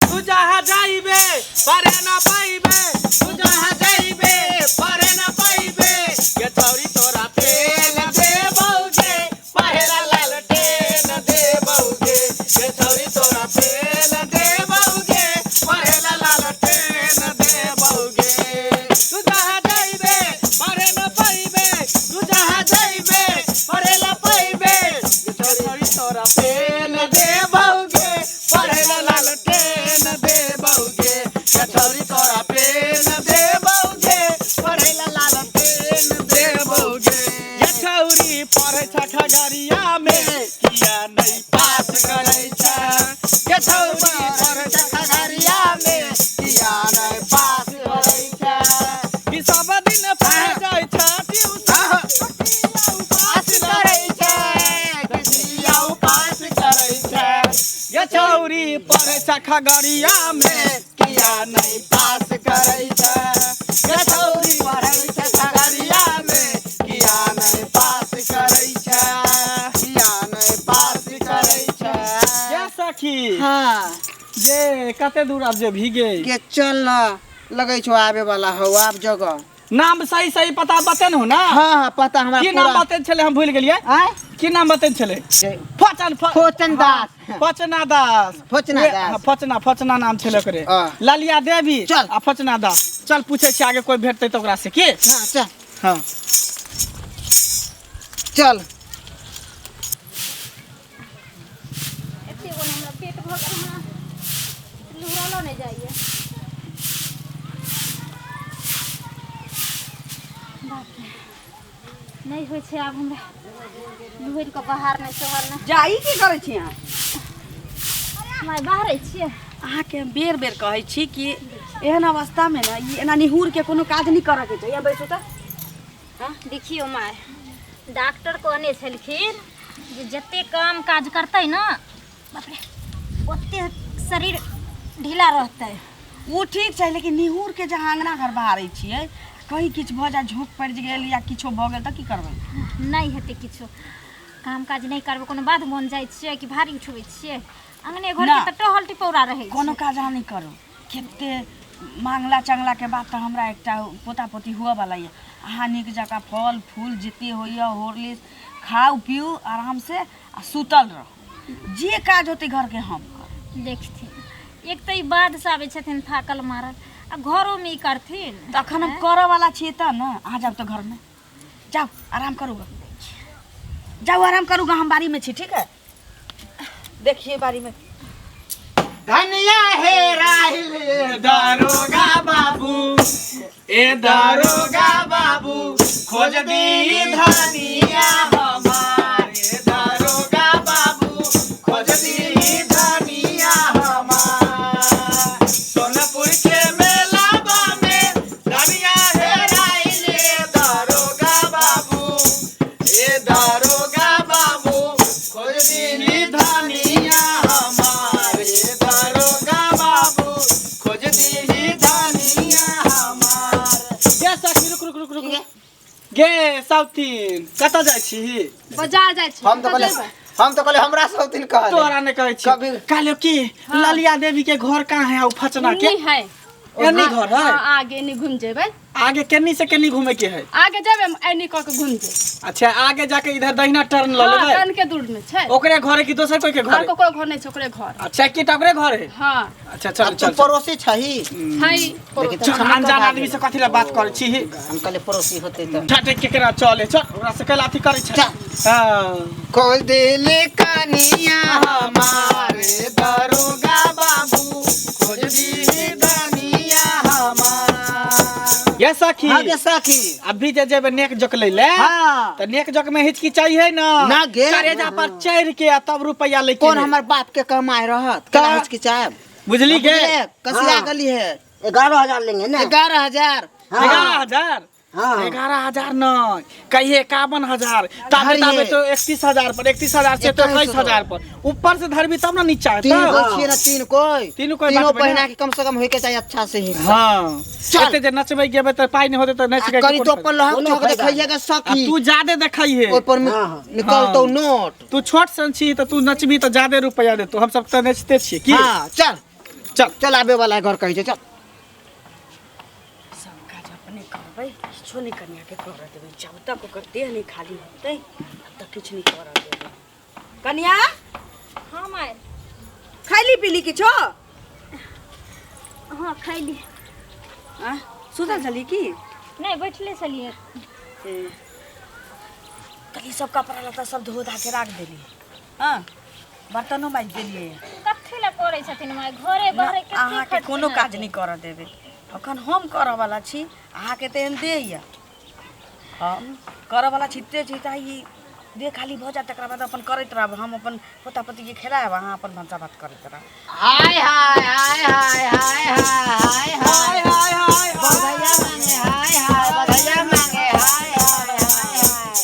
तू जहाँ जाइबे परे ना पाइबे, तू जहाँ जाइबे परे ना पाइबे, ये छौरी तोरा पेन दे बौगे, पहला लालटेन दे बौगे, ये छौरी तोरा पेन दे बौगे, पहला लालटेन दे बौगे। तू जहाँ जाइबे परे ना पाइबे, तू जहाँ जाइबे परे ना पाइबे, ये छौरी तोरा पेन दे बौगे, पढ़ेला लालटेन दे बौगे, ये छौरी तोरा पेन दे बौगे, पढ़ेला लालटेन दे बौगे। ये छौरी पढ़ै छ खगड़िया में, किया नहीं पास करै छ, ये छौरी पढ़ै छ खगड़िया में, किया नहीं पास करै छ, कि सब दिन पढ़ जाइ छ ट्यूशन, पास करै छ, किया पास करै छ, ये छौरी पढ़ै छ खगड़िया में, किया नहीं पास करै छ, ये छौरी पढ़ै छ खगड़िया में, किया नहीं पास करै छ, किया नहीं पास करै छ। ये सखी, हाँ ये कते दूर आब जे भीगे के चल ना लगै छौ आबे वाला हौ आब जगह। नाम सही सही पता बतेन हो ना? हाँ हाँ पता हमरा की नाम पूरा। बतेन छले, हम भूल गेलियै। आँय? की नाम बतेन छले? फचन फोचन दास। फचना दास। फचना वे- दास। हाँ, फचना, फचना नाम छले ओकरे। हाँ। ललिया देवी। चल। आ फचना दास। चल पूछै छी आगे कोई भेटतै तऽ ओकरा से की? हाँ चल। हाँ। चल। एते गो हमरा पेट भऽ गेल हँ, लुहरलो नहि जाइए। बाप रे, नहि होइ छै आब हमरा लुहरि कऽ बाहर नहि सोहर नहि। जा, ई की करै छी अहाँ? माय, बाहरै छियै। अहाँके हम बेर बेर कहै छी कि एहन अवस्थामे ने ई एना निहुर के कोनो काज नहि करऽके छै। यहाँ बैसू तऽ। देखियौ माय, डॉक्टर कहने छलखिन जे जते काम काज करतै ने, बाप रे, ओते शरीर ढीला रहतै। ओ ठीक छै, लेकिन निहुर के जहाँ अङ्गना घर बहारै छियै, कहीं किछु भऽ जाय, झोंक पड़ि गेल या किछो भऽ गेल तऽ की करबै? नहि हेतै किछो। काम काज नहि करबै, कोनो बाध बन जाइ छियै कि भारी उठबै छियै? अङ्गने घरके ना। तऽ टहल टिपौरा रहै छै। कोनो काज अहाँ नहि करू। कते मांगला चंगलाके बाद तऽ हमरा एकटा पोता पोती हुअ वाला यऽ। अहाँ नीक जकाँ फल फूल जते होइए, हॉर्लिक्स खाउ, पीउ आरामसँ आ सुतल रहू। जे काज होतै घरके हम करब। देखथिन, एक तऽ ई बाधसँ आबै छथिन थाकल मारल, आ घरोमे ई करथिन। तऽ अखन हम करऽ वाला छियै तऽ ने। अहाँ जाउ तऽ घरमे जाउ, आराम करू ग, जाउ आराम करू ग। हम बाड़ीमे छी, ठीक है? देखिए बाड़ीमे। धनिया हे राहिल। दारोगा बाबू, ए दारोगा बाबू, खोज दी धनिया हमारे, दारोगा बाबू, खोज दी धनिया हमार, सोनपुर के मेलावा में धनिया हे राहिल, दारोगा बाबू, ए दारोगा बाबू, खोज दी धनिया हमारे, दारोगा बाबू, खोज दी धनिया हमार। गे सखी, रुक रुक रुक रुक गे साउथिन, कतऽ जाइ छी? बाजार जाइ छी। हम तऽ कहले, हम तऽ कहले हमरा सब दिन कहले। तोरा नहि कहै छी। कभी- कहलियौ कि ललिया देवी के घर कहाँ है? ओ फचना के नहीं है। एनी घर है? हाँ, आगे नहीं घूम जेबै। आगे केन्नी से केन्नी घूमे के है? आगे जेबै, एनी कऽ के घूम जेबै। अच्छा, आगे जाके इधर दहिना टर्न ल हाँ, लेबै। टर्न के दूर में छै। ओकरे घर है कि दोसर कोई के घर और है? ककरो घर नहीं छै, ओकरे घर। अच्छा, की ओकरे घर है? हाँ। अच्छा, चल अब तू चल। पड़ोसी छही? है। लेकिन चल, अनजान आदमी से कथी ला बात करै छी? हम कहले पड़ोसी होते तऽ। ठटे केकरा चले, चल, ओकरा से कैला अथी करै छै। चल। हाँ। खोल दिल कनिया हमारे, दारोगा बाबू, खोज दी धनिया हमार। ये सखी। हाँ गे सखी। अभी जे जेबे नेक जोक लै ले, हाँ। तऽ नेक जोक में हिचकिचाई है ना? ना गे। करेजा पर चढ़ के आ तब रुपया ले के कौन ले। हमर बाप के कमाए रहत केना हिचकिचायब? बुझली गे? कसिया गली है। 11,000 लेंगे ना? 11,000। 11,000। हाँ। 11,000 नहीं कहिए, 51,000 ताबे। धरिए। ताबे तो 31,000 पर, 31,000 से तो 21,000 पर ऊपर से धरबी तब ना नीचा तीन हेतौ। कोई छियै ना, तीन कोई। तीनू कोई तीनों बाँटबै ना? पहिना के कम से कम होय के चाहिए अच्छा से हिस्सा। हाँ। चल। एते जे नचबै गेबै तऽ पाइ नहि होतै तऽ नच के करी कोन तो फायदा? अपन लहक कोनो चौक फायदा देखैया के आ सखी। तू जादे देखै हे। ओहि पर हाँ, हाँ। निकलतौ हाँ। नोट। तू छोट सन छी तऽ तू नचबी तऽ जादे रुपया देतौ। हम सब तऽ नचते छियै की? हाँ, चल। चल। चल आबे वाला है घर कहै छै, चल। सब काज अपने करबै, किछो नहि कनियाके करऽ देबै। जब तक ओकर देह नहि खाली होतै तब तक किछु नहि करऽ देबै। कनिया। हाँ माय। खैली पीली किछो? हाँ खैली। आँ, सुतल छली की? नहि, बैठले छलियै। ए, कहली सब कपड़ा लत्ता सब धो धा के राख देली। हाँ, बर्तनो माजि देलियै। कथी लए करै छथिन माय? घरे बहरे कते अहाँके खटथिन कोनो काज अहाँके? नहि करऽ देबै। अखन हम करऽ वाला छी, अहाँके तऽ एहन देह यऽ। हम करऽ वाला छिते छी तऽ ई देह खाली भऽ जायत, तकरा बाद अपन करैत रहब। हम अपन पोता पोतीके खेलायब, अहाँ अपन भनसा भात करैत रहब। हाय हाय हाय हाय हाय हाय हाय हाय हाय हाय। बधैया मांगे हाय हाय, बधैया मांगे हाय हाय हाय हाय।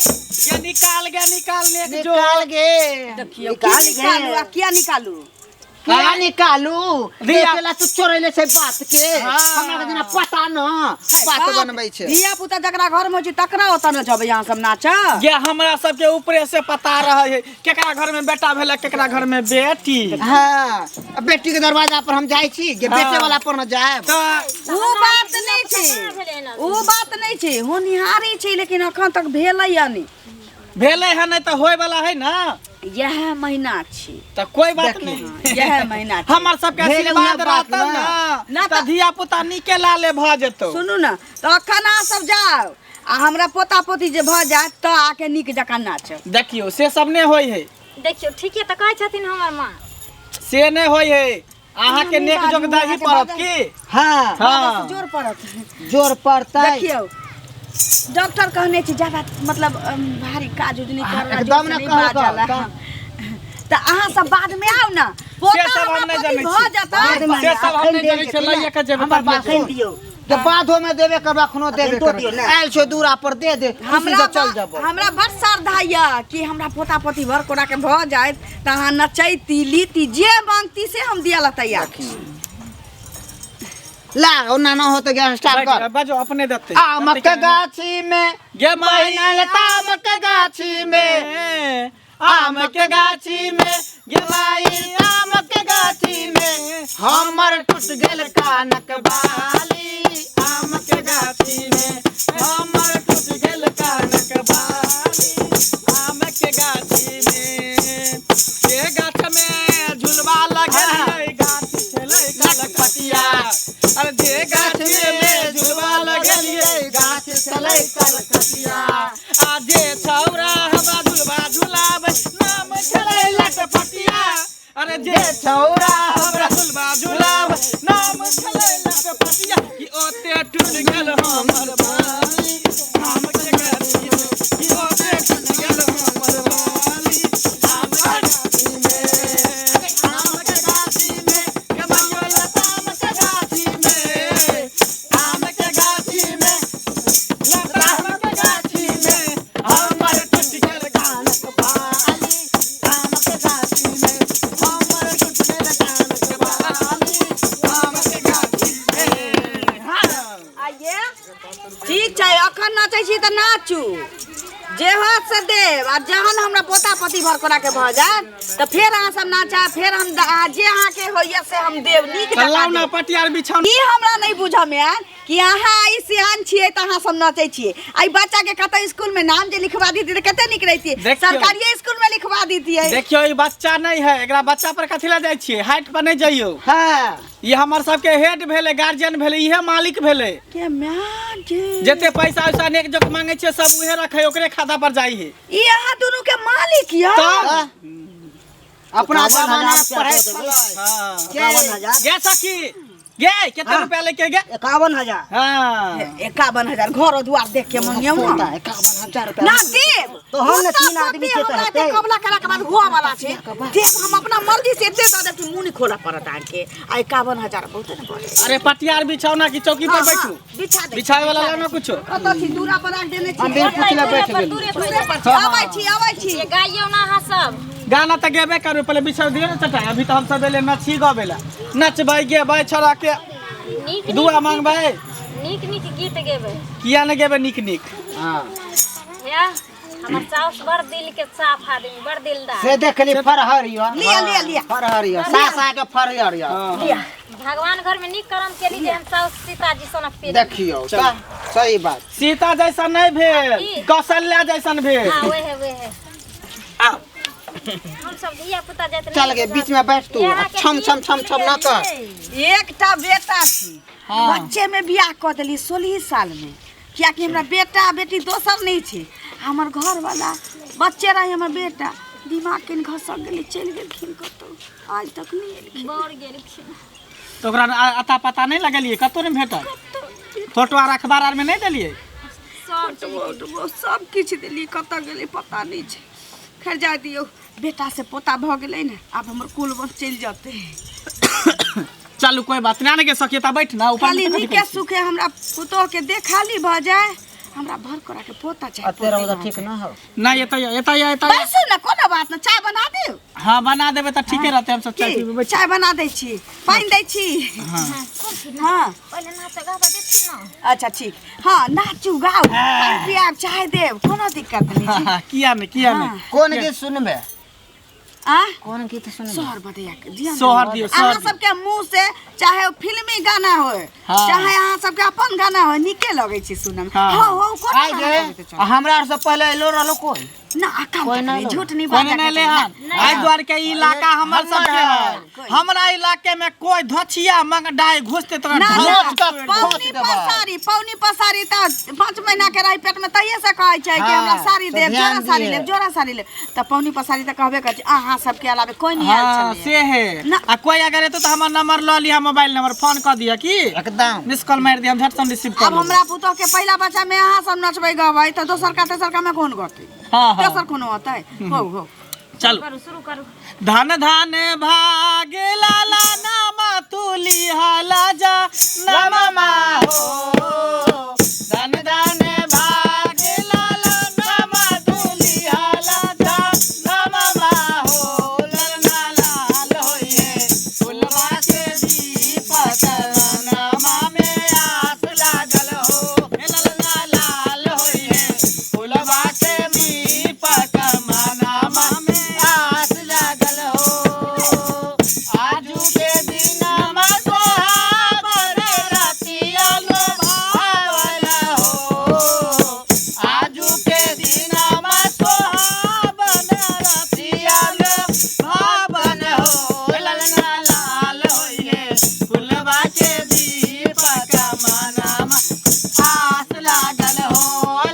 गे निकाल, गे निकाल नेक जो। निकाल गे। देखियौ की निकाल निकालू गे। आ किया निकालू? किया निकालू? धिया- देखेला तू चोरैले छै बात के। हाँ। हमरा के जेना पता न बात बनबै छै। धिया पुता जकरा घर में होइ छै तकरा ओतऽ न जेबै अहाँ सब नाचऽ। गे हमरा सबके ऊपरे से पता रहे है केकरा घर में बेटा भेलै, केकरा घर में बेटी। हाँ, आ बेटी के दरवाजा पर हम जाइ छी गे, बेटे वाला पर न जायब। तऽ उ बात नहि छै, कहाँ भेलै एना? उ बात नहि छै, होनिहारी छै, लेकिन अखन तक भेलै नहि। भेलै है नहि तऽ होय वाला है ना। इएह महीना छी। तऽ कोई बात नहीं। इएह महीना छी। हमर सबके भेल आशीर्वाद उएह बात रहतौ ना। ना ना तऽ तऽ- धिया पुता नीके लाले भऽ जेतौ। सुनू ने, तऽ अखन अहाँ सब जाउ आ हमरा पोता पोती जे भऽ जायत तऽ आके नीक जकाँ नाचब। देखियौ से सब नहि होइ है। देखियौ, ठीके तऽ कहै छथिन हमर माँ। से नहि होइ है, अहाँके नहि नेक बाजू, जोग दही अहाँके पड़त बाजू। की। हाँ। हाँ। जोर पड़त। जोर पड़तै। देखियौ, डॉक्टर कहने छै ज्यादा मतलब भारी काज उज नहि करला, एकदम जोर से न नहि कहलक, बाजला। तऽ। तऽ अहाँ सब बाद में आउ ने, से पोता सब हम हमरा नहि पति जनै भऽ छी। जेतै। से सब हम नहि जनै छियै, लइए के जेबै हमर तब बात लेबै। सुन के बाधो में देबे करबा, अखनो देबे करबा। आयल छौ दूरा पर दे दे, खुशी हमरा से चल जेबो। हमरा बड़ श्रद्धा यऽ कि हमरा पोता पोती भर कोना के भऽ जायत तऽ अहाँ नचैती लीती, जे मांगती से हम दिअ ला तैयार छी। ला ओना न होते गैस स्टार्ट बैठ कर। जा, बाजो अपने देतै। आमक गाछी में गे माई बहिना आमक गाछी में, आम के गाछी में गे माई, आमक गाछी में हमर टूट गेल कानक बाली। आम के गाछी में हमर टूट गेल कानक बाली। आम के गाछी में के गाछ में झुलवा लगलियै, गाछ छलै कलकतिया। अरे जे गाछ में झुलवा लगलियै, गाछ छलै कलकतिया। आ जे छौरा हमरा झुलवा झुलाबै, नाम छलै लटपटिया। अरे जे छौरा हमरा झुलवा झुलाबै, नाम छलै लटपटिया। कि ओते टूट गेल हमर बाली आम के गाछी में, कि ओते टूट गेल हमर बाली आम के गाछी में, आम के गाछी में गमैयो लताम के गाछी में, आम के गाछी में, लताम के गाछी में हमर टूट गेल कानक बाली। आम के गाछी में हमर टूट गेल कानक बाली, आम के गाछी में। हाँ। आइये ठीक छै, अखन नाचै छी तऽ नाचू, जे होत से देब। आ जहन हमरा पोता पोती भर कोना के भऽ जायत तऽ फेर अहाँ सब नाचा, फेर हम जे अहाँके होइए से हम देब नीक तऽ जकाँ लाउ ना देब। पटियार बिछाउन। ई हमरा नहि बुझऽ मे आयल कि अहाँ आई सियान छियै तऽ अहाँ सब नचै छियै। आई बच्चा के कतौ स्कूल में नाम जे लिखवा दितियै तऽ कते नीक रहितियै। देखियौ। सरकारिये स्कूल में लिखवा दितियै। देखियौ, ई बच्चा नहीं है, एकरा बच्चा पर कथी लए जाइ छियै? हाइट पर नहीं जइयौ। हाँ। ई हमर सबके हेड भेलै, गार्जियन भेलै, इहे मालिक भेलै। के my गे। जते पैसा उसा नेक जोक मांगे छियै सब उहे रखै, ओकरे खाता पर जाइ है। ई अहाँ दुनू के मालिक यऽ? तऽ अपना 51 जमाना हजार रुपया पढ़ै दऽ देबै। छलै। हाँ। 51,000। गे सखी गे, कितना रुपया लेके गे? 51,000। हाँ। 51,000 घर दुआर देख के मंगियौ ना। पोता 51,000 रुपया ना देब। तो हम ने पोता तीन आदमी पोती के तऽ हमरा हेतै। एते कबला केला के बाद हुआ वाला छै। देब, हम अपना मर्जी से एते दऽ देब कि मुँह नहि खोलऽ पड़त अहाँके। आ 51,000 बहुते ने पड़ै। अरे पटियार बिछौना की चौकी पर बैठू? बिछा दे। बिछावे वाला लाओ ना कुछो। कतऽ छी? दूरा पर राख देने छी। हम बिन पुछले बैठ गेली। दूरे पर। दूरे पर छी। अबै छी, अबै छी। जे गाइयौ ना अहाँ सब। गाना तऽ गेबे करू, पहले बिछा दियौ ने चटाई। अभी तऽ हम सब एले नची गबे ला, नचबै गेबै, छोड़ा के नीक दुआ नीक मांगबै। नीक नीक गीत गेबै। किया ने गेबै नीक नीक? हाँ। या हमर साउस बड़ दिल के साफ आदमी, बड़ दिलदार। से देखली फरहर यो। लिअ, लिअ, लिअ। फरहर यो, सास आके फरहर यो। लिअ। भगवान घर में नीक कर्म केली जे हम साउस सीताजी सनक पेली। देखियौ चलू। सही बात। सीता जैसा नहीं भेल, की? कौशल्या जैसन भेल। हाँ वह है। आउ। हम सब धिया पुता जाइत चल गे, बीच में बैठ तू, आ छम छम छम छम न कर। एकटा बेटा छी, हाँ। बच्चे में बियाह कऽ देली 16 साल में, कियाकि हमरा बेटा बेटी दोसर नहीं छै। हमर घर वाला बच्चे रहे, हमर बेटा दिमाग के घसक गेलै, चलि गेलखिन कतौ, आज तक नहीं एलखिन। बढ़ गेलखिन। तऽ ओकरा अता पता नहीं लगेलियै, कतौ नहीं भेटल? फोटो आर अखबार आर में नहीं देलियै? सब चीज फोटो सब किछु देलियै, कतऽ गेलै पता नहीं छै। खैर जाय दियौ, बेटा से पोता भऽ गेलै ने, आब हमर कुल वंश चलि जेतै। चलू कोई बात नहीं, के सकिए तऽ बैठ ना ऊपर। खाली नीके सुखे हमरा पुतोह के देखाली भऽ जाय, हमरा भर कोरा के पोता चाही। तेरा उधर ठीक ना हो? नहीं, एतऽ एतऽ एतऽ। बैसू ने, कोनो बात न, चाय बना दियौ। हाँ बना देबै तऽ ठीके रहतै, हम सब चाय की पीबै। बैठ। चाय बना दै छी, पानि दै छी। हाँ पहिले नाच गाबऽ देथिन ना। अच्छा ठीक, हाँ नाचू गाउ, पानि पियाब, चाय देब, कोनो दिक्कत नहीं छै। हाँ, किया नहीं, किया नहीं। हाँ। कोन गीत सुनबे? आ कोन गीत सुनबे? सोहर बदैया के दियौ ने। सोहर दियौ, सोहर अहाँ दियौ। सबके मुँह से चाहे ओ फिल्मी गाना होय, हाँ। चाहे अहाँ सबके अपन गाना होय, नीके लगै छै सुनमे। हाँ। हो हो, कोनो आइ गाना गे, गाबै तऽ चलत। हमरा आर से पहले एलो रहलो कोई? ना, अकाल कोई तक ना नहीं, लो। झूठ नहीं कोई बाजऽ नहीं के ले चाही। हन। एहि दुआरे के इलाका हमर सबके है। हमरा इलाके में कोई धोछिया मंगडाई घुसते तोरा ना, ढोल ना, तोड़ि देबै। पौनी पसारी, पौनी पसारी तऽ 5 महीना के रही पेट में तहिये से कहै छै कि हाँ, हमरा साड़ी तो देब, ध्यान जोड़ा साड़ी दिहे। लेब, जोड़ा साड़ी लेब, तऽ पौनी पसारी तऽ कहबे करै छै। अहाँ सबके अलावे कोई नहीं आयल हाँ छलैया। से है। ना। आ कोई अगर एतो तऽ हमर नंबर लऽ लिहा, मोबाइल नंबर, फोन कऽ दिहा की एकदम मिस कॉल मारि दिहा, हम झट सन रिसीव कर आब लेबै। हमरा पुतोह के पहिला बच्चा में अहाँ सब नचबै गबै तऽ दोसर का तेसर का में कोन गतै? हाँ हाँ तेसर कोनो अतै? हो हो, चलू करू, शुरू करू। धन धन भाग लाला नामा तुली हाला जा नमा हो, धन धन भाग लाला नामा तुली हाला जा नमा हो, ललना लाल होइए फुलवा के दीपक नामा में आस लागल हो, हे ललना लाल होइए फुलवा के दीपक मनामा में आस लागल हो, आजू के दिनमा सोहाबर रतिया लोभावल हो, आजू के दिनमा सोहाबन रतिया लोभावन हो, ललना लाल होइए फुलवा के दीपक मनामा आस लागल हो,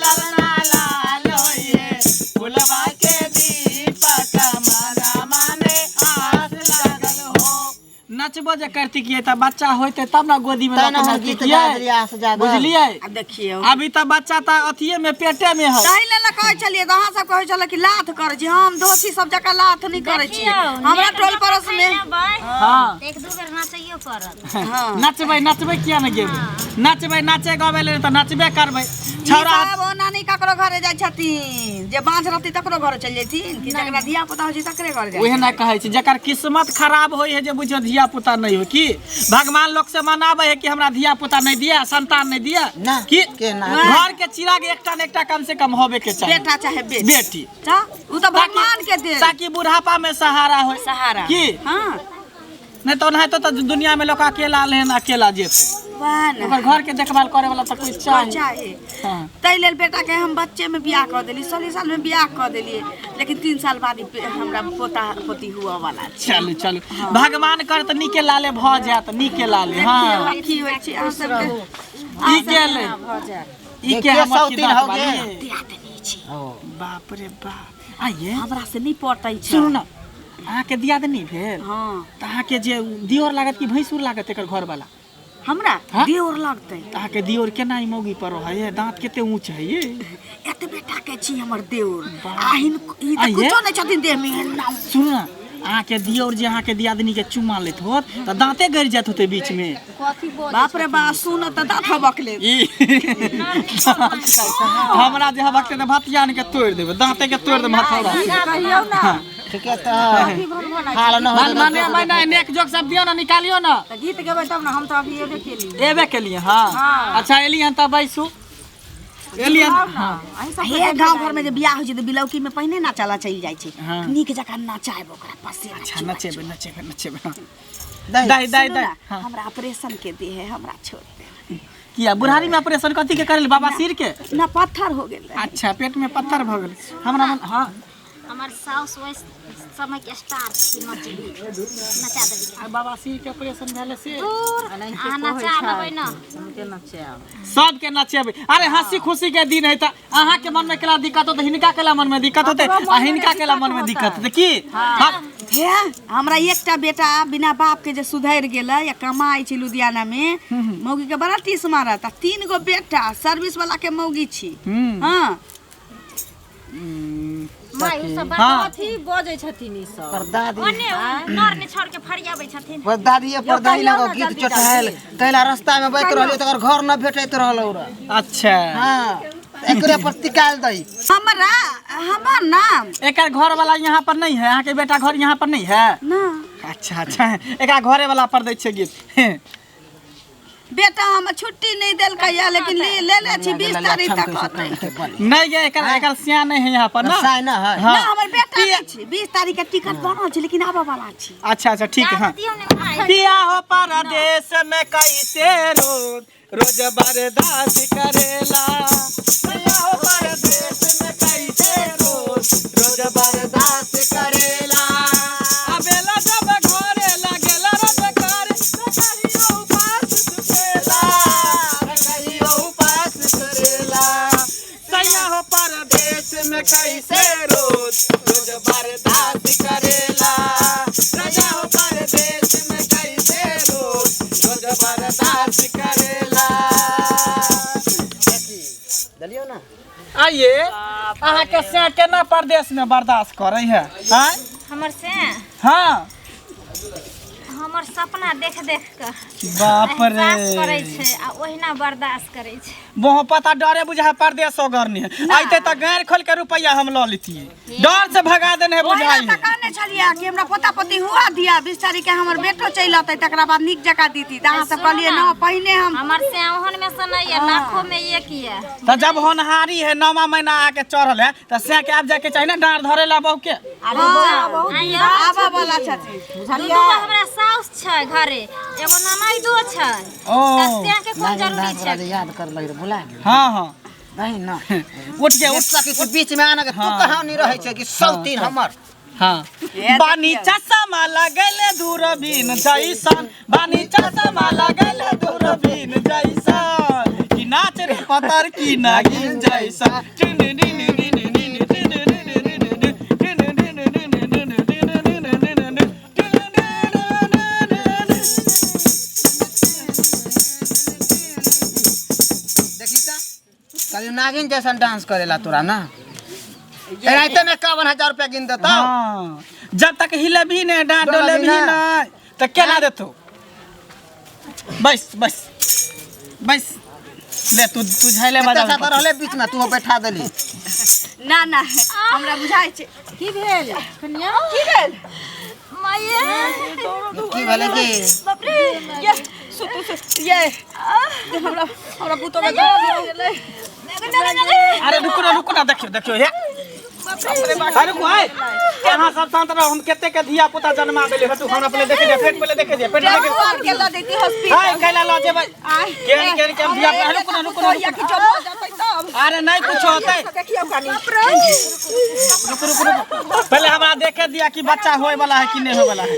ललना लाल होइए फुलवा के दीपक मनामा में आस लागल हो। नचबो जे करती तऽ बच्चा होइते तब ने गोदी में तैं लऽ ने के हम नचती गीत किया? गा देलियै आस जागल। बुझलियै? आब देखियौ, अभी तऽ बच्चा तऽ अथिये में पेटे में है। ताहि लेल कहै छलियै तऽ अहाँ सब कहै छलै कि लाथ करै छी। हम दोषी सब जकाँ लाथ नहि करै छी, देखियौ, हमरा नेक टोल जकाँ पड़ोस में खेलेबै, हाँ। तऽ एक दू बेर नाचैयो पड़त। हाँ। नचबै, नचबै, किया ने गेबै? नचबै, नाचे गबै लेल तऽ नचबे करबै। ई छौड़ा सब ओना नहि ककरो घरे जाइ छथिन, जे बाँझ रहतै तकरो घरे चलि जैथिन कि जकरा धिया पुता होइ छै तकरे घर जाइ? उहे ना कहै छै, जकर किस्मत खराब होइ है जे बुझियौ धिया पुता नहीं हो, की भगवान लोग से मनाबै है कि हमरा धिया पुता नहीं दिया, संतान नहीं दिया? ना, की के ना। घर के चिराग एकटा ने एकटा कम से कम होबे के चाही, बेटा चाहे बेटी। बेटी तऽ ओ तऽ भगवान के देल, ताकि बुढ़ापा में सहारा हो, सहारा की। हाँ। नहीं तो ओनाहितो तऽ दुनिया में लोग अकेला लेन अकेला जेतै, वएह ने। ओकर घर के देखभाल करे वाला तऽ कोई चाही। चाही। हाँ। ताहि लेल बेटा के हम बच्चे में बियाह कऽ देलियै, 16 साल में बियाह कऽ देलियै, लेकिन 3 साल बाद ही हमरा पोता पोती हुअ वाला छै। चलू चलू, भगवान कर तऽ नीके लाले भऽ जायत, नीके लाले। हाँ, की होइ छै अहाँ सबके? ई के ले, ई के के हमर सौतीन की दाँत हो बाली? गेल? दियादनी छी। बाप रे बाप, आइये हमरा से नहि पटै छै। सुनू ने, अहाँके दियादनी भेल? हाँ। तऽ अहाँके जे दियोर लागत कि भैंसुर लागत एकर घरवाला? हमरा हाँ? देवर लगतै। तऽ अहाँके दियोर केना ई मौगी पर रहै है? दाँत कते ऊँच है ये। एतबे टा के छी हमर देवर, आ हिन ई तऽ आइये? कुछो नहि छथिन देह में एना। सुनू ने, अहाँके दियोर जे अहाँके दियादनी के चुमा लैत होत तऽ दाँते गड़ि जायत होतै बीच में। बाप रे बा, सुन तऽ दाँत हबक लेत। ई हमरा जे हबकतै तऽ भतियान के तोड़ि देबै, दाँते के तोड़ि देबै हथौड़ा। कहियौ ने। ठीके तऽ हाल न हो। माने माने नेक जोक सब दियौ ने, निकालियौ ने। तऽ गीत गेबै तब ने, हम तऽ अभी एबे केलियै। एबे केलियै? हाँ, अच्छा, एलियै हन तऽ बैसू, एलियै हन, हाँ। हे, गाँव घर में जे बियाह होइ छै तऽ बिलौकी में पहिने नाचला चलि जाइ छै। हाँ। नीक जकाँ नचायब ओकरा पसेना। अच्छा, नचेबै नचेबै नचेबै, हाँ। दही। दही दही सुनू दही ना, हाँ। हमरा ऑपरेशन के दे है, हमरा छोड़ दे। किया बुढ़ारी में ऑपरेशन कथी के करेल बाबा सिर के? ना पत्थर हो गेल रहे। अच्छा पेट में पत्थर भ गेल हमरा मन। हाँ हमर साउस ओहि समय के स्टार छी, नचली नचा देबै। आ बाबा सिर के ऑपरेशन भेले से दूर अहाँ नचा देबै ना। सबके नचेबै। अरे हंसी खुशी के दिन है त अहाँ के मन में केला दिक्कत होते, हिनका केला मन में दिक्कत होते, आ हिनका केला मन में दिक्कत होते की? हाँ। हे हमरा एकटा बेटा बिना बाप के जे सुधरि गेलै या कमाइ छै लुधियाना में, मौगी के बड़ा टीस मारत। आ 3 गो बेटा सर्विस वाला के मौगी छी। हाँ माय उ सब हाँ। बात अथी बजै छथिन ई सब। परदादी ओने नर ने छोड़ के फरियाबै छथिन। परदादी परदादी लग गीत चढ़ायल कैला रास्ता में बैठ रहलियो तकर घर न भेटैत रहल रे। अच्छा हां एकरे पर टिकाल दई। हमरा हमर नाम एकर घर वाला यहाँ पर नहीं है? अहाँ के बेटा घर यहाँ पर नहीं है ना। अच्छा अच्छा एकरा घरे वाला पर दै छै गीत। बेटा हम छुट्टी नहीं देलकै या, लेकिन ले ले छी 20 तारीख तक होतै। नहीं गे एकर एकर सिया नहीं है यहाँ पर ना। साय ना है। हाँ। ना हमर बेटा नहीं छी, 20 तारीख के टिकट बनल छै लेकिन आबऽ वाला छी। अच्छा अच्छा ठीक है। हाँ। दियौ ने माय। पिया हो परदेश में कैसे रोज रोज बर्दाश्त करेला। पिया हो परदेश में कैसे रोज रोज बर्दाश्त करेला। अबेला जब घरे लगेला रोज करे कहियो उपास सुतेला, कहियो उपास करेला। सैया हो परदेश में कैसे रोज रोज बर्दाश्त करेला। सैया हो परदेश में कैसे रोज रोज बर्दाश्त करेला। दलियो ना आइए अहाँ के से केना परदेश में बर्दाश्त करे है? आँय? हमर से हाँ हमर सपना देख देख के बाप रे एहसास करै छै आ ओहिना बर्दाश्त करै छै। बहु पता डरे बुझा परदेश गरनी है। आइते त गैर खोल के रुपया हम ल लेतिए, डर से भगा देने है ओहिना बुझाई तऽ कहने छलियै कि हमरा पोता पोती हुआ दिया, 20 तारीख के हमर बेटो चलि अतै तकरा बाद नीक जकाँ दीती। तऽ अहाँ सब कहलियै ना पहिने हम हमर से ओहन में से नहीं है, लाखों में एक है। तो जब होनहारी है 9वां महीना आके चढ़ल है त से के आब जाके चाहिए ना डार धरे ला बहू के। आबऽ वाला छथिन। दू दू हमरा साउस छै घरे, एगो ननैदो छै। ओ तऽ से के कोन जरूरी छै? याद कर लग रे भुला गेल। हाँ हाँ नहीं ना उठ के उठ सखी के बीच में आना के तू कहां नहीं रहै छै कि सब तीन हमर। हाँ बानी चश्मा लगल दूरबीन जैसन, बानी चश्मा लगल दूरबीन जैसन, कि नाच रे पतर की नागिन जैसन। देखी ता कल नागिन जैसन डांस करेला तोरा ना। एनाहिते में 51,000 रुपया गिन देता। हाँ जब तक हिले भी नहीं डांट डोले भी नहीं तो केना देतो? बस बस बस ले तू तू झैले बजा। साथ रहले बीच में तू बैठा देली। ना ना हमरा बुझाइ छै। की भेल कन्या? की भेल माये? की भेलै की? बाप रे ये सुतु सुतु ये हमरा हमरा पुतो में दर्द हो गेलै। अरे रुको ना रुको ना, देखियो देखियो हे। अरे रुको आइ अहाँ सब शांत रहो, हम कते के धिया पुता जन्मा देले हटू हमरा पहिले देखे दे, पेट पहिले देखे दे, पेट देखे मार के ल देती हॉस्पिटल। हाय कैला ल जेबै केन केन के धिया पुता। रुको ना रुको ना या कि चल जतै तब। अरे नहीं कुछ होतै, देखियौ कनी। रुको रुको रुको पहले हमरा देखे दिया कि बच्चा होए वाला है कि नहीं होए वाला है।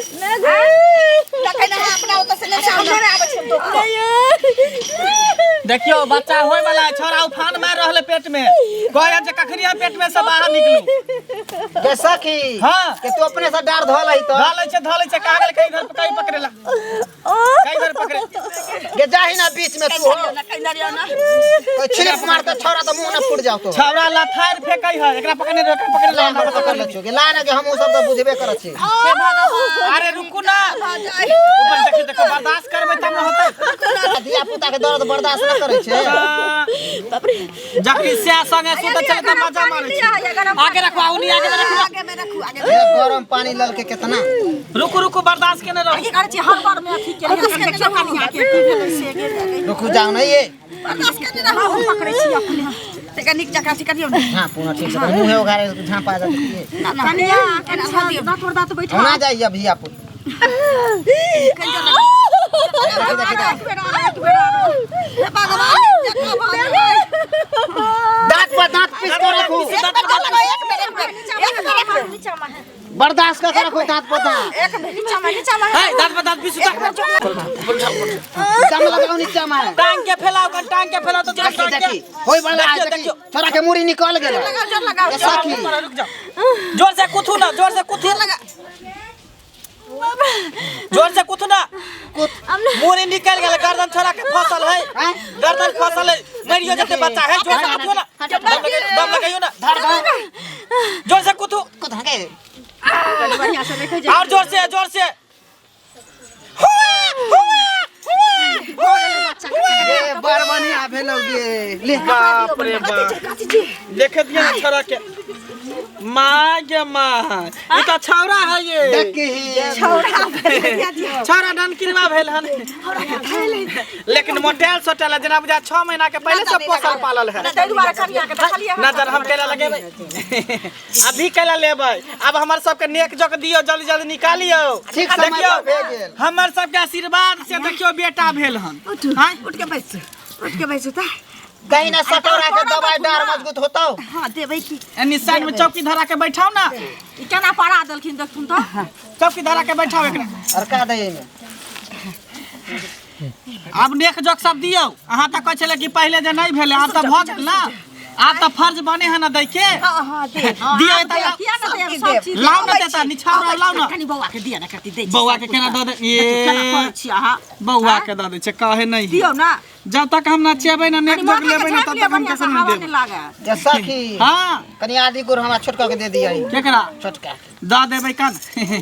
तखन अहाँ अपना ओतऽ से ले जाउ ना। आबै छी हम तो। देखियो बच्चा होए वाला है, छोरा उफान मार रहले पेट में, कहै जे कखनी हम पेट में से बाहर निकलू। गे सखी हाँ के तू अपने से डार धोल है तो धलै छै धलै छै, कहाँ गेल? कहीं घर कहीं पकड़ेला, कहीं घर पकड़े गे जाही ना बीच में तू हो छिलक मारते छोरा तो मुंह ना फूट जाओ तो। छौरा लथार फेकै है, एकरा पकड़ने रे, एकरा पकड़े ला, हमरा पकड़ ले गे ला ना गे हम उ सब तो बुझबे करत छी। अरे रुकू ना ऊपर देखियो देखो बर्दाश्त करबै तब न होतै। धिया पुता के दर्द बर्दाश्त ना करै छै। जखनी से संगे सुतै छलै त मजा मारै छै। आगे रखो आउनी आगे में रखो, आगे में रखू आगे। गरम पानी लल के केतना। रुकू रुकू बर्दाश्त केने रहू। की करै छी हर बार में अथी केने देखियौ कनी आके की भेलै से रुकू जाउ ना ये बर्दाश्त केने रहू। हम पकड़ै छी अपने तनिका नीक जकाँ अथी करियौ ने। झाँपू ना ठीक से मुँहे उघारे झाँपा जात ना ना कनिया कनि दाँत पर दाँत बैठा होना जाइए धिया पुता। दांत पर दांत पीस के रखू, बर्दाश्त कर के रखू दांत पर दांत। है, दांत पर दांत पीसू। नीचा में लगाओ, नीचा में। टांग के फैलाओ कन, टांग के फैलाओ तो देखी टांग के। देखी होय वाला है। देखियो, देखी देखियो। छोरा के मुड़ी निकल गेल। ए सखी, रुक जाओ, जोर से कुथू ना, जोर से कुथू, जोर से कुथू ना। मुड़ी निकल गेल, गर्दन छोरा के फसल है। हैं? गर्दन फसल है, मरियो जते बच्चा है। जोर से कुथू ना, दम लगाइयो, दम लगाइयो ना। धर धर। जोर से कुथू। कुद हके। और जोर से, जोर से। ए बड़ बढ़िया भेलो गे, ले। बाप रे बाप, देखे दिया ना छोरा के। माँ गे माँ, ई तो छौरा है ये। देखी। छौरा ननकिनवा भेल हन, लेकिन मोटेल सोटेल जेना बुझा 6 महीना के पहले से पोसल पालल है। नजर हम कैला लगेबै, अभी कैला लेबै। अब हमर सबके नेक जोक दियो, जल्दी जल्दी निकालियो। ठीक समय देखियो, पर भे गेल। हमर सबके आशीर्वाद से देखियो बेटा भेल हन। आँय? उठ के बैसू, उठ के बैसू त। कहीं ना सटोरा के दवाई डार मजबूत होतो। हाँ, देबै की। एनी साइड में चौकी धरा के बैठाओ ना। ई केना पड़ा देलखिन, देखथुन त। चौकी धरा के बैठाओ एकरा। और का दे एमे? आब नेक जोक सब दियौ। अहाँ तऽ कहै छलै कि पहिले जे नहि भेलै, आब तऽ भऽ गेल ना। आब तऽ फर्ज बने है ना दै के। हाँ हाँ, दे दियौ तऽ। किया ना देब सब चीज? लाउ ना देता निछावर, लाउ ना। कनी बौआ के दिया ना, कति दै। बौआ के केना दऽ दे? केना ए करै छी अहाँ? बौआ के दऽ दै छै कहे नहि। दियौ ना। जब तक हम नचेबै ना, नेक कनी जोक माथा के लेबै ना, झाँपि तब लिअ, तक हम बढ़िआँ से केकरो हवा नहि नहि देब। लागत। ए सखी। हाँ। कनी आदि गुड़ हमरा छोटका के दे दिया। केकरा? छोटका के। दऽ देबै कान।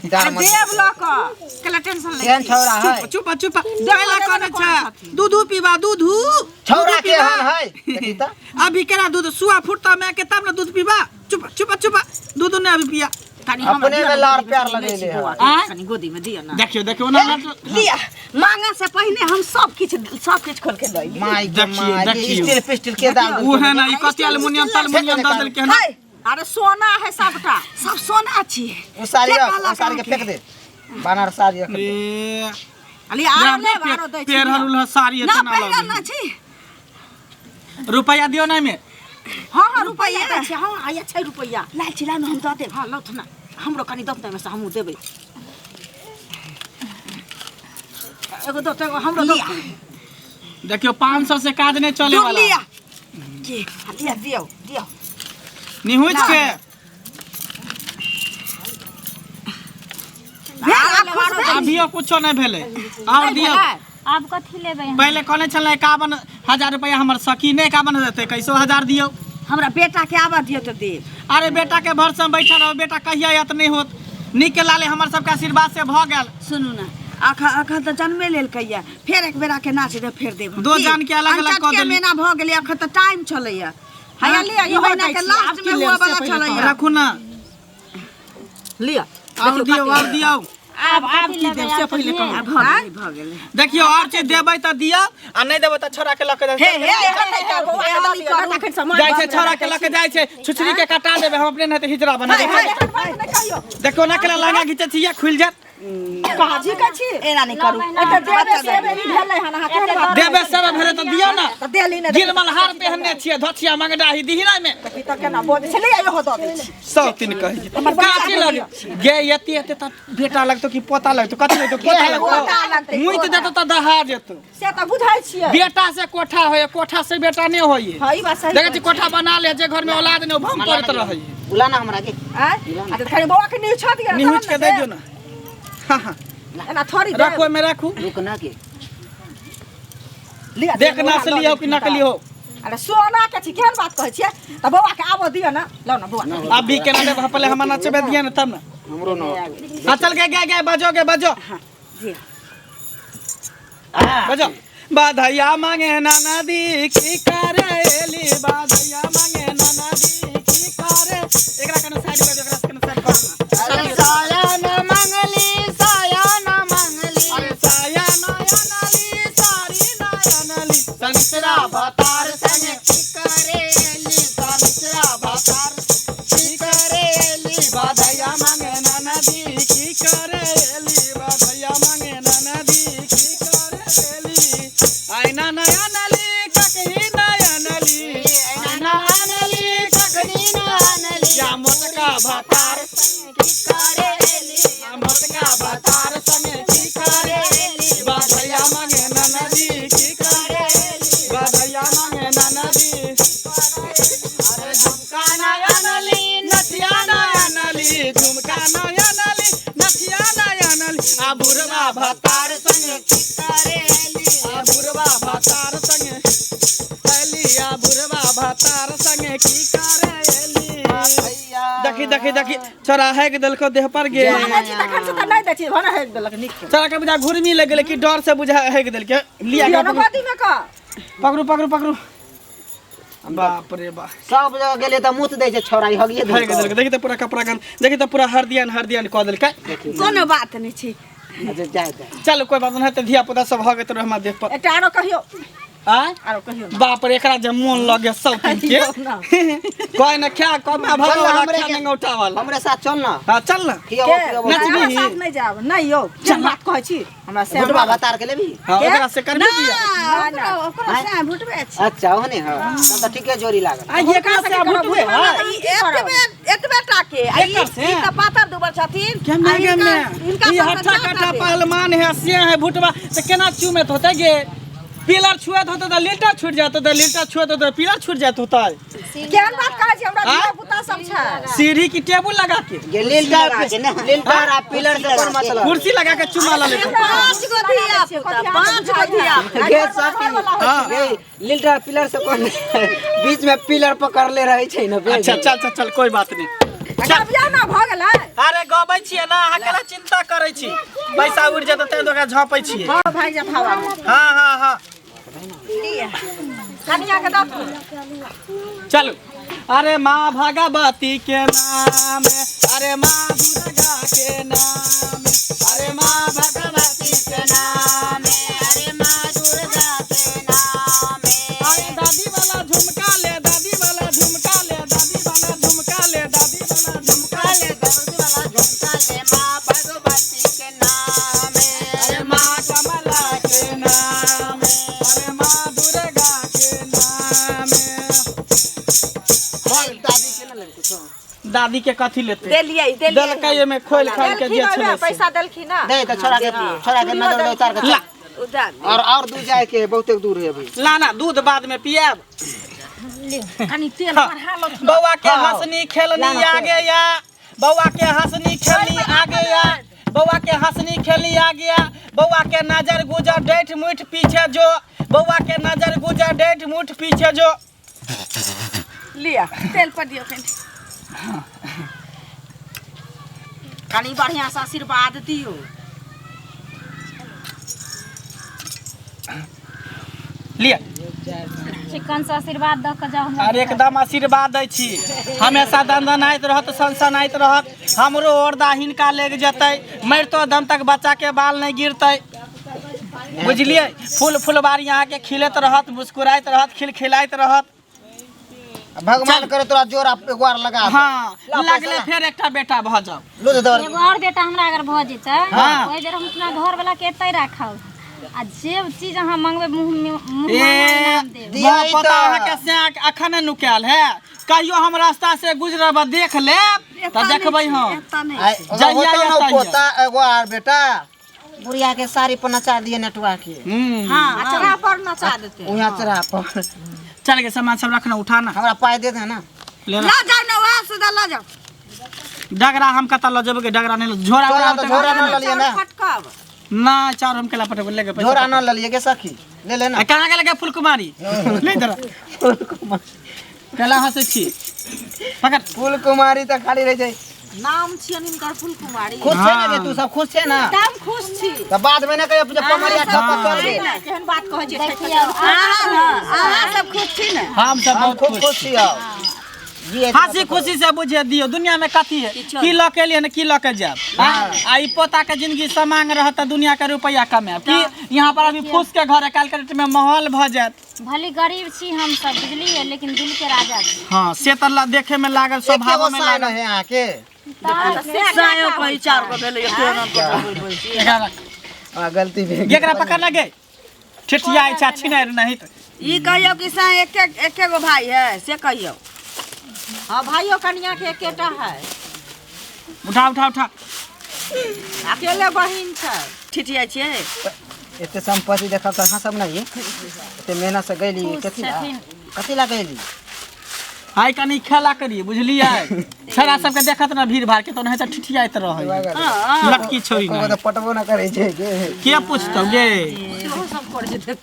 डार अरे मजबूत। देब लऽ कऽ केला टेंशन लै केहन छी? छौरा है। चुप चुप, कैला कने छै? दूध पीबा, दूध। छौरा केहन है देखी त। अभी केना दूध सुआ फुटता माय के, तब ना दूध पीबा। चुप चुप चुप, दूध नहीं अभी पिया। कनी हमरा अपने दिअ में ना, लार गोदी में प्यार कनी लै छी लगेले है। बौआ के, आँय? कनी गोदी में दिअ ना। देखियो देखियो ना। लिअ, मांगे से पहिने हम सब किछ, सब किछ खोल के लऽ अइली। माय गे देखियो, माय गे, देखियो। स्टील पिस्टल के दाल। उ है ना, ई कथी एल्युमिनियम तलमुनियम दऽ देलकै हन? है, अरे सोना है सबटा, सब सोना छियै। उ साड़ी के रख, कहलक उ साड़ी के अहाँके? फेंक दे, बानर साड़ी रख दे। ए अली आरो लेब, आरो दै छी। पेरहल उलहल साड़ी ना एतना पहिरल लऽ ना छी। रुपैआ दियौ ना एहिमे। हाँ हाँ, रुपैआ दै छी। हाँ, आया छै रुपैआ। लाल छी, लाउ ने, हम दऽ देब। हाँ, लौथ ना, हमरो कनी दऽ एहिमे से, हमहूँ देबै। एगो दऽ, एगो हमरो दऽ। देखियो, 500 से काज नहीं चले दूर वाला। लिअ के लिअ, दियौ दियौ। निहुँच के भेल, आब खुश भेल? अभियो कुछो नहीं भेलै, और दियौ। आब कथी लेबै अहाँ? पहिले कहने छलै 51,000 रुपैआ हमर सखी नहि 51,000 देतै, कैसो हजार दियौ। हमरा बेटा के आबऽ दियौ तऽ देब। अरे बेटा के भरसे में बैठल रहो, बेटा कहिया आयत नहि होत। नीक के लाले हमर सबके आशीर्वाद से भऽ गेल। सुनू ना, अखन अखन तऽ जन्मे लेलकैया, फेर एक बेरा के नाच दे, फेर देब हम। दो की? जान के अलग अलग कऽ अनचटके देली। महीना भऽ गेलै, अखन तऽ टाइम छलैया। हैया लिअ, ई इहो महीना दै के छी, लास्ट आब की में लेब हुआ से वाला पहिले छलैया। रखू ना। लिअ। और दियौ, और दियौ। आब आब की देब से पहिले कहू। आब भऽ गेलै, भऽ गेलै। देखियौ, और चीज देबै तऽ दियौ आ नहि देबै तऽ छोड़ा के लऽ के हे हे, जाइ छै। छोड़ा के लऽ के जाइ छै, छुछरी के कटा देबै हम अपने, नहि तऽ हिजरा बना देबै। देखियौ ना केला लहंगा घीचै छियै, खुलि जायत। काजी के छी, एना नहि करू। महीना देबे सेबे भेलै हन, अहाँ केहन बात? देबै सब भेलै तऽ दियौ ना। तऽ देली ने। गिलमल हार पेहनने छियै, धोतिया मंगडाही दिही ना एहिमे। ई तऽ केना बजै छै? लिअ, इहो दऽ दै छी। सौ तीन कहै छै काची लग गे, एते एते तऽ बेटा लगतौ कि पोता लगतौ? कथी लगतौ? पोता पोता लगतौ। लगतै। मुइत देतौ तऽ दहा जेतौ। से तऽ बुझै छियै। बेटा से कोठा होइए, कोठा से बेटा नहि होइए। हाँ, ई बात सही। देखै छी, कोठा बना ले, जे घर में औलाद नहि, ओ भम पड़ैत रहैए। बुला ना हमरा के। आँय? आ तऽ खाली बौआ के निहुँछऽ दिअ ने, निहुँच तहन के ने दे दियौ ना। हाँ हाँ। एना थोड़ी देब। राखू, एहिमे राखू। रुक ना के। लिअ, देख देब, ना ओकरा असली लऽ हो कि लेथिन। नकली हो। अरे सोना के छी, केहन बात कहै छियै? तऽ बौआ के आबऽ दिअ ने, लाउ ने बौआ के। अभी केना देब? पहले हमरा नचबे दिया ने तब ना। हमरो न। हाँ, चल गे गे गे, बजो गे, बजो। जी। बजो। बाधैया मांगे नाना दी की करेली, बाधैया मांगे नाना दी की करे। एकरा कने साइड कर, एकरा कने साइड कर। अरे साया न मंगली, साया न मंगली। अरे साया नया नाली, सारी नया नाली, संतरा भतार संगे की करेली, समिश्रा भतार की करेली। बाधैया मांगे नाना दी की करेली, बाधैया आईना नया नली ककही नया नली, आईना नली ककही नया नली। या मोटका भातार या मोटका भातार संगे की करेली, बधैया मांगे ननदी की करेली, बधैया मांगे ननदी। अरे झुमका नया नली नथिया नया नली, झुमका नया नली नथिया नया नली। आ बुढ़वा भातार संगे की करेली, आ बुढ़वा भातार संगे एली, आ बुढ़वा भातार संगे की करेली। देखी देखी देखी छोरा हेक देलको देह पर गे। तखन से तऽ नहि दै छी, भने हेक देलक नीक के। छोरा के बुझा घुरमी लग गेलै कि डर से बुझा हेक देलकै। लिया के पकड़ू गोदी में का पकड़ू पकड़ू पकड़ू। बाप रे बाप, सब जगह गेलै तऽ मुत दै छै छौड़ा, ई हगिए हेक देलकै। देलकै। देखी तऽ पूरा कपड़ा गन, देखी तऽ पूरा हरदियन हरदियन कऽ देलकै। कोनो बात नहि छै। अच्छा जाय दे, चल कोई बात नहीं, धिया पुता सब हो गेल हमरा देह पर। एकटा आरो कहियो, आय आरो कहियो। बाप रे, एकरा जे मोन लगे सब के कोई न खा कमा चल भगवान हमरे खा के- नंगौटा वाला। हमरे साथ चल ना। हां चल ना। खियाबो खियाबो। नचबी? हमरा साथ नहि जायब, नहि यौ, केहन बात कहै छी हमरा से। बुढ़वा भतार के लेबी? हां ओकरा से करबी बियाह। ना, ना। ओकरो से भुटबे छै। अच्छा ओहने हां, तब तऽ ठीके जोड़ी लागल। आ ये का से भुटबे है? ई एतबे एतबे टा के आ ई एकर से? ई तऽ पातर दुबर छथिन। के आ मैं हिनका में हिनका ई सबके हट्ठा चार कट्ठा टा के। पहलवान है से है भुटवा तो केना चूमेत होते गे? पिलर छुएत होते तो लीटर छूट जात होते, लीटर छुएत होते पिलर छूट जात होता। केहन बात कहै छी, हमरा आँय? धिया पुता सब छै। सीढ़ी की टेबुल लगा के गे लीलटर लीलटर आ पिलर से कोन मतलब? कुर्सी लगा के चुमा ला लेते। पाँच गो धिया पुता, पाँच गो धिया पुता। गे सखी, गे लीलटर पिलर से कोन बीच में पिलर पकड़ले रहै छै ने बे। अच्छा चल चल चल कोई बात नहीं। गबियौ ना, भऽ गेलै। अरे गबै छियै ना, अहाँ केना चिंता करै छी? पैसा उड़ि जेतै तैं ओकरा झपै छियै। हँ भागि जायत हवा मे। हाँ हाँ हाँ कनिया के दऽ चलू। अरे माँ भगवती के नाम, अरे माँ दुर्गा के नाम, अरे माँ भगवती के नाम, अरे माँ दुर्गा के नाम। अरे दादी वाला झुमका ले, दादी वाला झुमका ले, दादी वाला झुमका ले, दादी वाला झुमका ले, दादी वाला झुमका ले माँ भगवती के नाम। अरे माँ कमला के नाम, अरे माँ दुर्गा के नाम। दादी के ना लेबै कुछो? दादी के कथी लेते? देलियै देलियै। देलकै एमे खोल खाल के जे देलखिन छलै ओहिमे से। पैसा देलखिन ना। दे तऽ छोड़ा के छोड़ा के नजर दे उतार के ला चल। उदा और दूर जाए के बहुते दूर है अभी। ला ना दूध बाद में पियाब। कनी तेल बढ़ा लो। बौआ के हंसनी खेलनी आगे या, बौआ के हंसनी खेलनी आगे या, बौआ के हंसनी खेलनी आ गया, बौआ के नजर गुजर डेठ मुठ पीछे जो, बौआ के नजर गुजर डेठ मुठ पीछे जो। लिया तेल पर दियौ कनी। कनी बढ़िया से आशीर्वाद दियौ। लिया चिकन से आशीर्वाद दऽ के जाउ हमरा। अरे एकदम आशीर्वाद दै छी, हमेशा दनदनाइत रहत, सनसनाइत रहत। हमरो औरदा हिनका लेग जेतै, मरितो दम तक बच्चा के बाल नहीं गिरतै, बुझलियै? फूल फुलबारी अहाँके खिलैत रहत, मुस्कुराइत रहत, खिलखिलाइत रहत। भगवान करे तोरा जोड़ा एगो आर लगा दे। हाँ लगले फेर एकटा बेटा भऽ जाउ। लो दे दर। एगो और बेटा हमरा अगर भऽ जेतै हाँ। ओहि बेर हम अपना घर वाला के एतै राखब आ जे चीज अहाँ मंगबै मुँह में मुँह ए मांगल इनाम देब। दिया बाप ई पता तऽ। अहाँके से अखन नुकायल है, कहियो हम रास्ता से गुजरब देख लेब तऽ देखबै हम। एतऽ नहि। आइ अगर जहिया होतौ या ना तहिया। पोता एगो आर बेटा, बुढ़िया के साड़ी पर नचा दिए नटुआ के। हम्म अचरा पर नचा देतै। उहाँ चढ़ा पर। चल के सामान सब रखना उठाना। हमरा पाइ दे दे ना। लेना। लऽ जाउ ने वएह सीधा लऽ जाउ। डगरा हम कतऽ लऽ जेबै के? डगरा नहीं ल- झोरा झोरा उरा तऽ झोरा न ललियै ना। फटकब ना चार हम केला पटक लेके पैसा। झोरा न ललियै के सखी, ले ले ना। आ कहाँ गेल गे फुलकुमारी? ले इधर। केला हंसै छी? पकड़। फूल कुमारी तऽ खाली रहै छै। नाम छियनि हिनकर फूल कुमारी। खुश छै ना गे तू सब? खुश छै ना? एकदम खुश छी। तऽ बाद में ना कहियो जे पमरिया ठप चल गेल। केहन बात कहै छी? देखियौ अहाँ सब खुश छी ने? हम सब हम बहुत खूब खुश खुश छियौ जी। हंसी खुशी से बुझे दियौ, दुनिया में कथी है? की लऽ के एलियै ने की लऽ के जायब? आ ई पोता के जिंदगी समांग रहत तऽ दुनिया के रुपैआ कमायब की? यहाँ पर अभी फूस के घर है, काल्हि के डेट में महल भऽ जायत। भले गरीब छी हम सब बुझलियै, लेकिन दिल के राजा छी। हाँ से तऽ देखे में लागल, स्वभाव में साइन लागल। है अहाँके। सायो कही चार गो भेलै, एते ना पटबै। एकरा रख। हाँ, गलती भेल। एकरा पकड़ लगे। ठिठियाइ छै छिनारि नहीं त ई कहियौ कि से एके एके गो भाई है से कहियौ। हाँ भाइयों कनिया के एकेटा है। उठा उठा उठा। अकेले बहिन छै। ठिठियाइ छियै। एते संपत्ति देखब तऽ हँसब नहीं। एते मेहनत से गैली कथी ला, कथी ला गैली? हाय कनी खेला करिए बुझलियै। छड़ा सबके देखत ना भीड़ भाड़ के तो नहीं तऽ ठिठियाइत रहै। लटकी छोड़ी एको गो तऽ पटबो ना करै छै गे। के पूछतौ गे?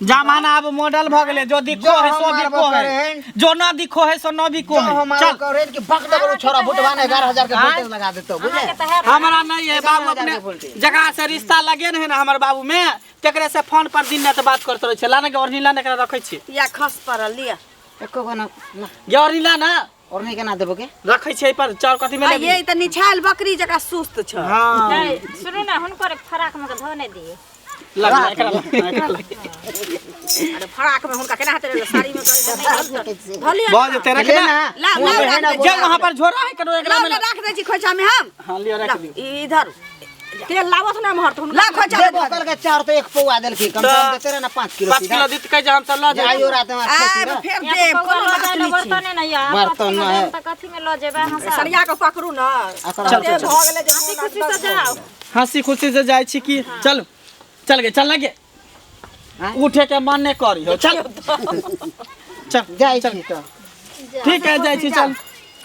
जमाना अब मॉडल भ गेलै, जो दिखो है सो बिको है, जो न दिखो है सो न बिको है। चल करे कि बक दबरो छोरा भुटवा ने 11,000 के वोल्टेज लगा देतो बुझले। हमरा नहीं है बाबू, अपने जगह से रिश्ता लगे ने है ना हमर बाबू में, तेकरे से फोन पर दिन रात बात करत रहै छै। लाने के ओढ़नी लाने के रखै छी। या खस पड़ल लिया एको गो ना गे ओढ़नी ला ना। ओढ़नी केना देबो के? रखै छै पर चाउर कथी में आ ये त निछाल बकरी जका सुस्त छ। हां सुनू ना, हुनकर फराक में धो नै दिए। लग एकरा लग। अरे फराक में हुनका केना हेतै साड़ी में धलिया बहुत जेते रख ना। ला ला जब वहां पर झोरा है करो एकरा में रख दै छी खोइचा में हम। हां लियो रख दियो। इधर तेल लावत ना महर तो ला खोइचा में देबो कल के चार तो एक पौआ देलखी, कम से कम देते रहे ना 5 किलो। 5 किलो दित कह जे हम सब ल जाय। आइयो रात में आ फेर देब कोनो बात नहीं छी। बर्तन नहीं है, बर्तन न है। त कथी में ल जेबै हम सब? सरिया के पकड़ू ना। चल चल भ गेलै जे हंसी खुशी से जाओ। हंसी खुशी से जाय छी की चल चल गे चल ना गे। उठे के मन नहीं करी हो। चल चल जाय छी तो ठीक है जाय छी चल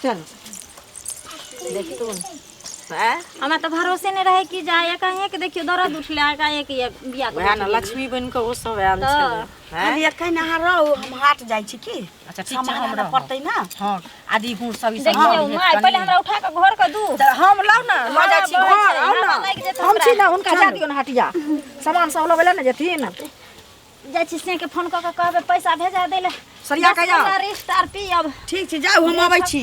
चल। हमरा तऽ भरोसे नहीं रहे कि जाए एकाएक देखियो दर्द उठले एकाएक ये बियाह वएह ना लक्ष्मी बन के ओ सब आयल छलै। कहलियै एखन अहाँ रहू, हम हाट जाइ छी की। अच्छा ठीक छै, सामान हम आनऽ रहब। पड़तै ना। हँ आदि गुड़ सब ई सब देखियो माय पहिले हमरा उठा के घर के दू तऽ हम लाउ ना लऽ जाइ छी घर, आउ ना। हम छी ना हुनका जा दियौ ना हटिया, सामान सब लबै लए ने जेथिन। जाइ छी से के फोन कऽ के कहबै पैसा भेजा दै लए। सरिया के जाउ। रिश्ता आर पियब। ठीक छै जाउ, हम अबै छी।